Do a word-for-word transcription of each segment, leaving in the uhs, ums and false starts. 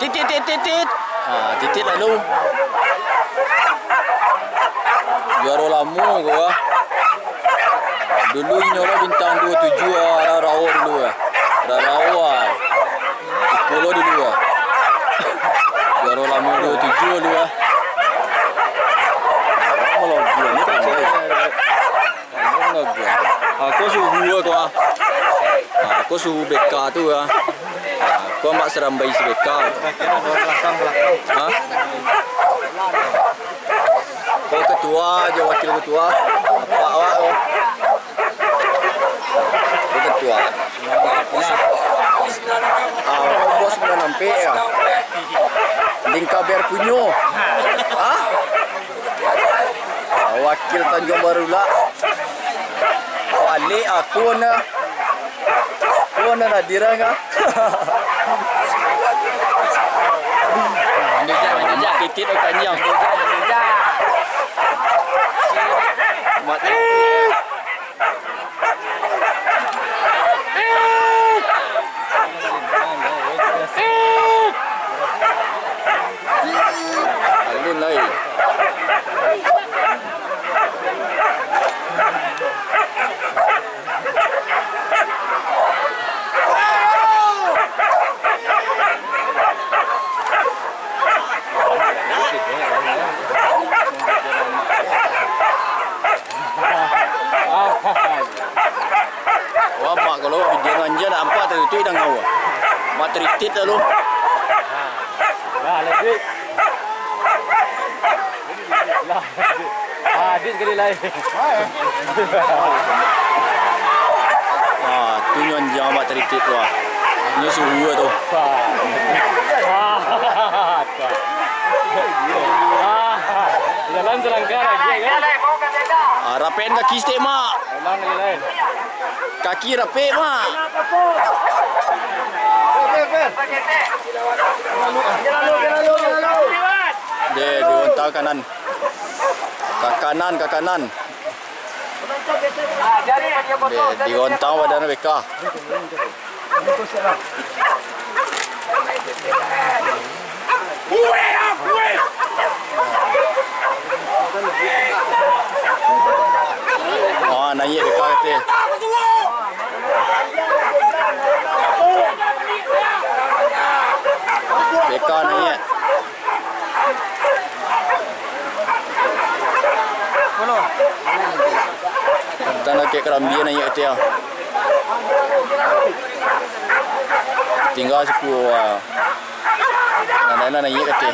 Titit, titit, titit. Ah, titit lalu. Juaro lamo ko ah. Dulu inyo lah bintang duo tujuah ah, Rarao dulu ah. Rarao ah. Iko lo dulu ah. Juaro lamo duo tujuah dulu ah. Lamo lo duo ni kan. Aku suhu ko ah. Ah, aku suhu B K tu ah. Ah, aku amak sarambai si B K. Hah? Ko ketua jo wakil ketua. Apak awak tu. Ko ketua. Ah, ko bos bulan ampek ya. Lingka biar punyo. Hah? Wakil Tanjung Baru lah. Balik aku na. Aku na hadir ka. Manjejak, manjejak. Titik dah kanjang. Manjejak, manjejak. Mat. Alun lai. Wah, mak, kalau awak video nganjia nak ampak tadi tu idang kau. Mak teritit dah lu. Lah, lagi. Lah, lagi. Ah, dia sekali lain. Ah, tu nyo anjang mak teritit tu ah. Nyo suhu tu. Ah, ah, dalam selangkah lagi kan? Ah, rapein kaki sitik, Mak. Ulang lagi lain. Kaki rapek, Mak. Deh, digontang kanan. Ka kanan, ka kanan. Deh, digontang badan B K. Ah, naiak B K kateh. B K naiak. Tantang lakek karambia naiak kateh. Tingga sapuluah. Nan lain lah naiak kateh.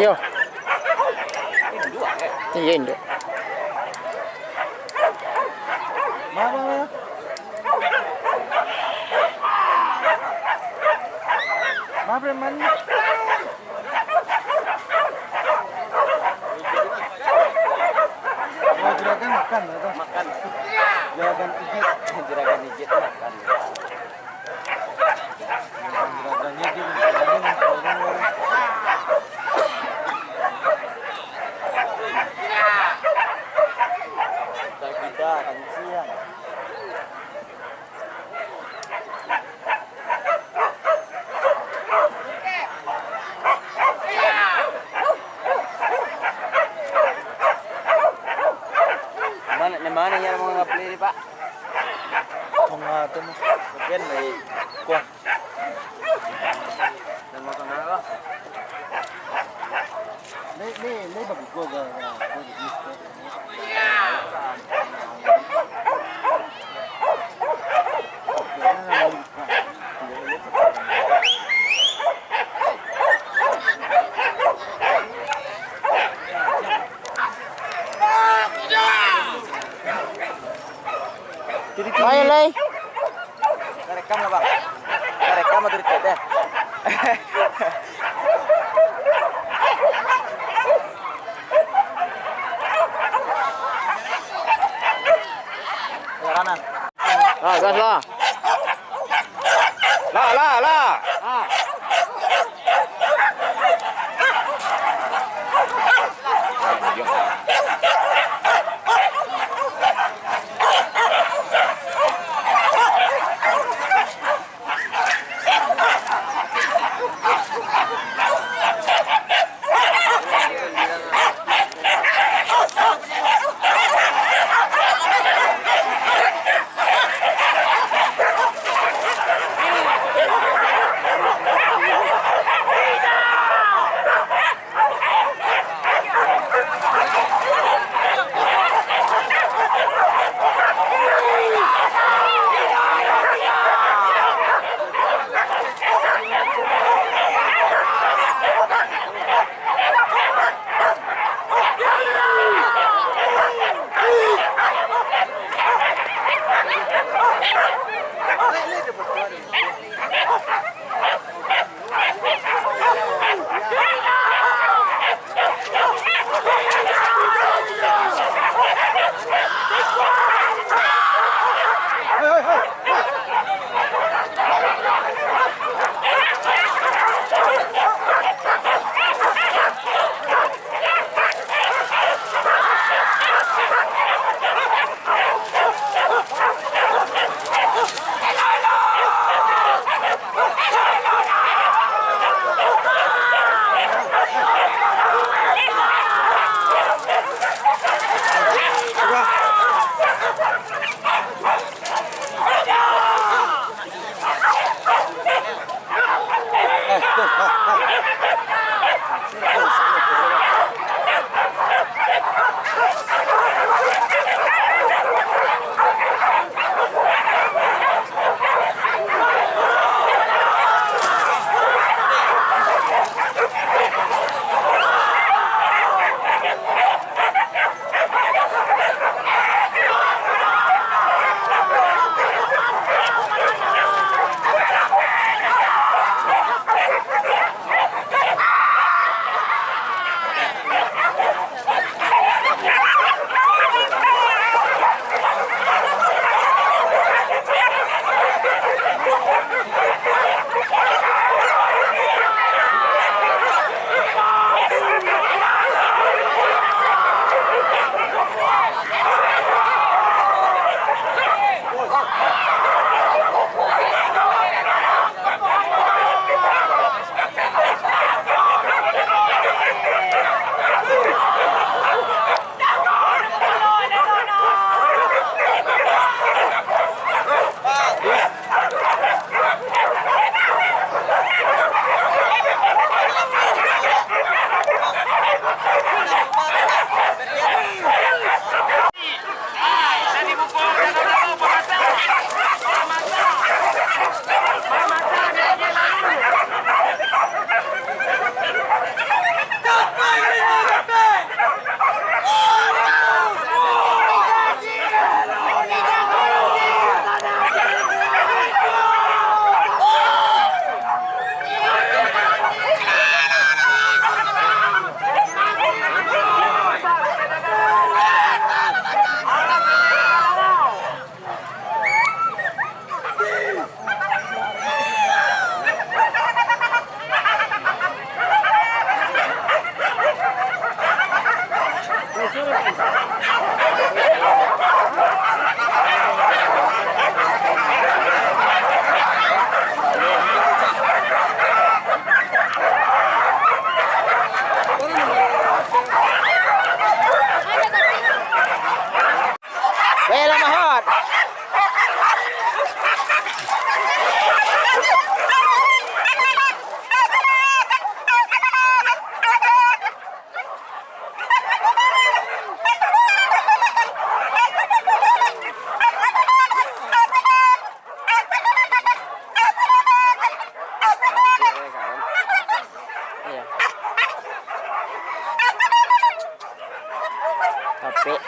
Yo. Iyo, induak. Oh, juragan makan, makan. Makan. Juragan Ijit. Juragan Ijit makan. Juragan Ijit makan. Kita, kita, kencing. Ayo, Lei. Kita rekam lah, Bang. Kita rekam atau di-take deh. Jalanan. Ah, gas lah. Lah, lah, lah. Ah. Ada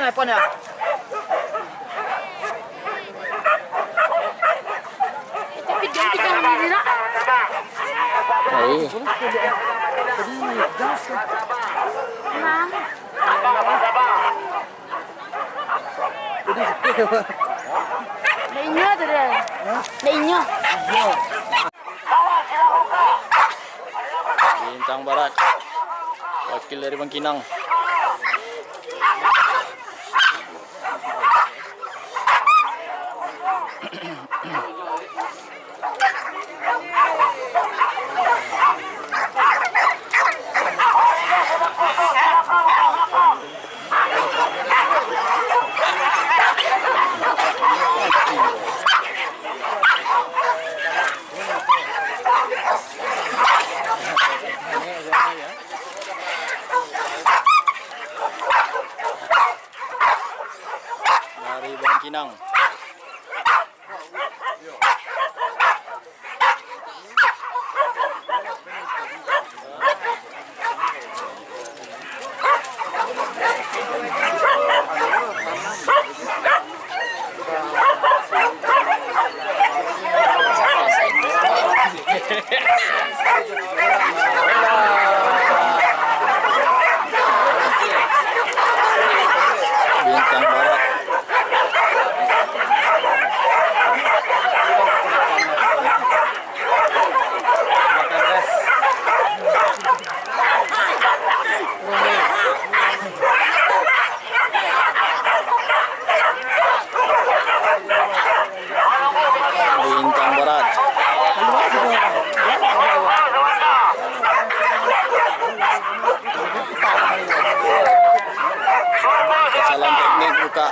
nelpon ya? Tapi dia tidak diri nak. Nah. Ndak inyo tu dia. Hah? Ndak inyo. Bintang Barat, wakil dari Bangkinang. Dari Bangkinang. Bintang Barat. Bintang Barat. Kesalahan teknik buka.